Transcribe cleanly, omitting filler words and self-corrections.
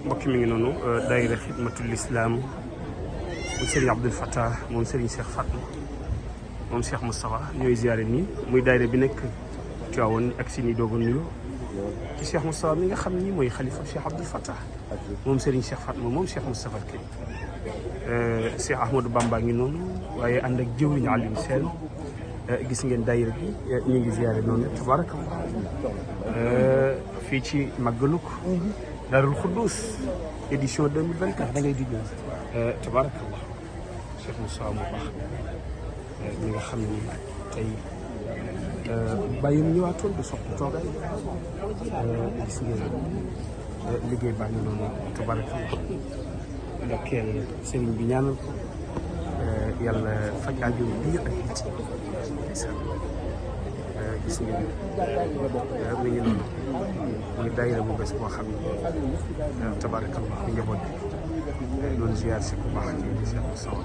mbokk mi ngi noonu daayira xidmatul islam mu Serigne Abdoul Fattah moom Serigne Cheikh Fatma moom Cheikh Moustapha ñooy ziare nii muy daayira bi nekk Tiwaawoon ak si ni doog a nuyu ci Cheikh Moustapha mi nga xam ni mooy xalifa Cheikh Abdoul Fattah moom Serigne Cheikh Fatma moom Cheikh Moustapha kay Cheikh Ahmadou Bamba ngi noonu waaye ànd ak jëwriñ Alioune Sène gis ngeen daayira bi ñu ngi ziare noonu tabarakallah fii ci màggaluk Darul Xuddus édition 2024 da ngay digg tabarakallah Cheikh Moustapha mu baax ñi nga xam ni tey bàyyi mu ñëwaatoon du soppi toogaay gis ngeen liggéey baa ngi noonu tabarakallah ndokkeel sëriñ bi ñaanal ko yàlla faj aajo biir ak it gis ngeen mi ngi noonu muy daayira bu bees boo xam ne tabarakallah mi njaboot bi doon ziar si ku baax ci Cheikh Moustapha